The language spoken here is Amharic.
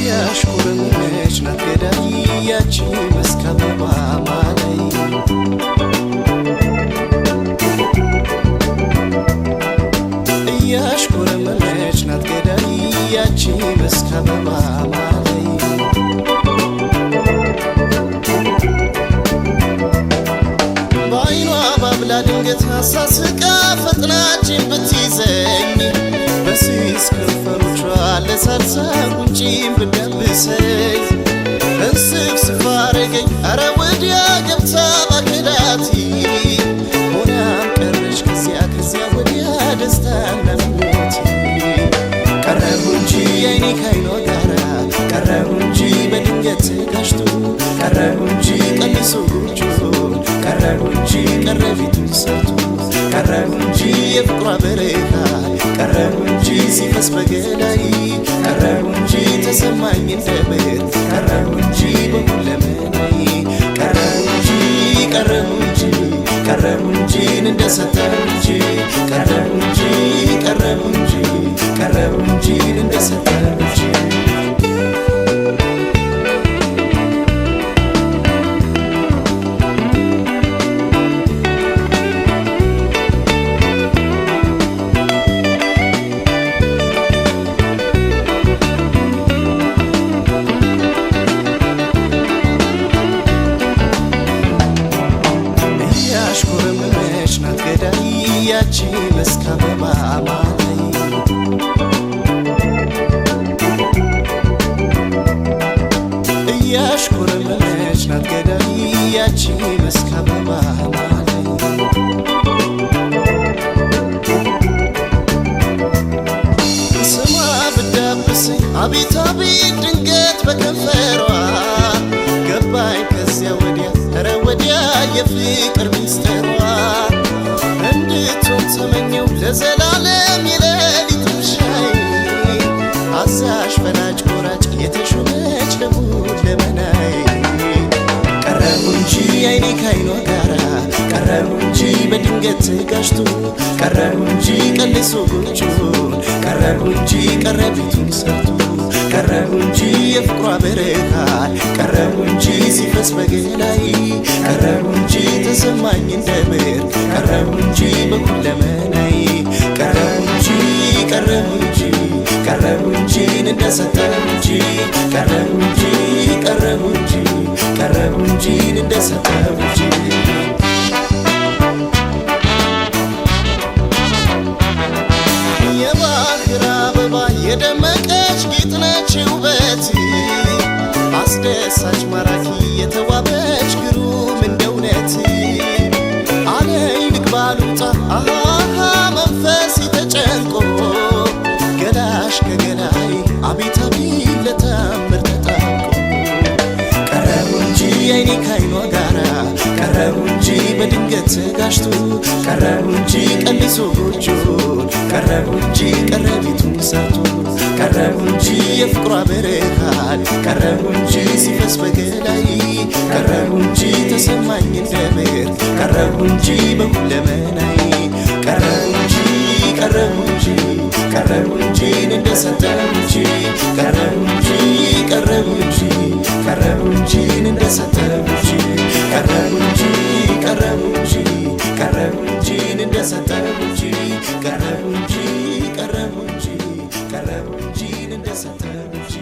እያሽኮረመመች ናት ገዳይ ያቺ መስክ አበባ ማላይ። እያሽኮረመመች ናት ገዳይ ያቺ መስክ አበባ ማላይ። በአይኗ ባብላ ድንገት አሳስቃ ፈጥናችን ብትይዘኝ፣ በስስ ከንፈሮቿ ለሳልሳ ጉንጬን ብትዳብሰኝ፣ እንስፍስፍ አረገኝ አረ ወዲያ ገብታ ባክላቲ። ሆናም ቀረች ከዚያ ከዚያ ወዲያ ደስታና ምኞቴ። ቀረሁ እንጂ አይኔ ካይኗ ጋራ፣ ቀረሁ እንጂ በድንገት ጋሽቶ፣ ቀረሁ እንጂ ቀልሶ ጎጆን፣ ቀረሁ እንጂ ቀረ ቤቱን ሰርቶ፣ ቀረሁ እንጂ የፍቅሯ በረካ፣ ቀረሁ እንጂ ሲፈስ በገላይ፣ ቀረሁ እንጂ ተሰማኝ እንደ ብር፣ ቀረሁ እንጂ በሁለመናይ። ቀረሁ እንጂ፣ ቀረሁ እንጂ፣ ቀረሁ እንጂ እንደሰጠው እንጂ፣ ቀረሁ እንጂ፣ ቀረሁ እንጂ፣ ቀረሁ እንጂ እንደሰጠው እንጂ። እያሽኮረመመች ናት ገዳይ ያቺ መስክ አበባ ማላይ። እያሽኮረመመች ናት ገዳይ ያቺ መስክ አበባ ማላይ። ስማ ብዳብሰኝ አቤት አቤት ድንገት በከንፈሯ፣ ገባኝ ከዚያ ወዲያ ኧረ ወዲያ የፍቅር ሚስጥሯ። እንድትሆን ተመኘው ለዘላለም የሌሊት ምሻዬ፣ አዛዥ ፈላጭ ቆራጭ የተሾመች ለሁለመናዬ። ቀረሁ እንጂ አይኔ ካይኗ ጋራ፣ ቀረሁ እንጂ በድንገት ጋሽቶ፣ ቀረሁ እንጂ ቀልሶ ጎጆን፣ ቀረሁ እንጂ ቀረ ቤቱን ሰርቶ፣ ቀረሁ እንጂ የፍቅሯ ብርሃን፣ ቀረሁ እንጂ ሲፈስ በገላይ፣ ቀረሁ እንጂ ተሰማኝ እንደ ብር፣ ቀረሁ እንጂ በሁለመናይ። ቀረሁ እንጂ፣ ቀረሁ እንጂ፣ ቀረሁ እንጂ እንደሰጠው እንጂ፣ ቀረሁ እንጂ፣ ቀረሁ እንጂ፣ ቀረሁ እንጂ እንደሰጠው እንጂ። የባህር አበባ የደመቀች ጌጥ ነች ውበት፣ አስደሳች ማራኪ የተዋበች ግሩም እንደ እውነት። አለኝ ልግባ ልውጣ አሃሃ መንፈሴ ተጨንቆ፣ ገላሽ ከገላይ አቤት አቤት ለታምር ተጣብቆ። ቀረሁ እንጂ አይኔ ካይኗ ጋራ፣ ቀረሁ እንጂ በድንገት ጋሽቶ፣ ቀረሁ እንጂ ቀልሶ ጎጆን፣ ቀረሁ እንጂ ቀረ ቤቱን ሰርቶ፣ ቀረሁ እንጂ የፍቅሯ ብርሃን፣ ቀረሁ እንጂ ሲፈስ በገላይ፣ ቀረሁ እንጂ ተሰማኝ እንደ ብር፣ ቀረሁ እንጂ በሁለመናይ። ቀረሁ እንጂ፣ ቀረሁ እንጂ፣ ቀረሁ እንጂ እንደሰጠው እንጂ፣ ቀረሁ እንጂ፣ ቀረሁ እንጂ፣ ቀረሁ እንጂ እንደሰጠው እንጂ፣ ቀረሁ እንጂ፣ ቀረሁ እንጂ፣ ቀረሁ እንጂ እንደሰጠው እንጂ፣ ቀረሁ እንጂ፣ ቀረሁ እንጂ፣ ቀረሁ እንጂ እንደሰጠው እንጂ።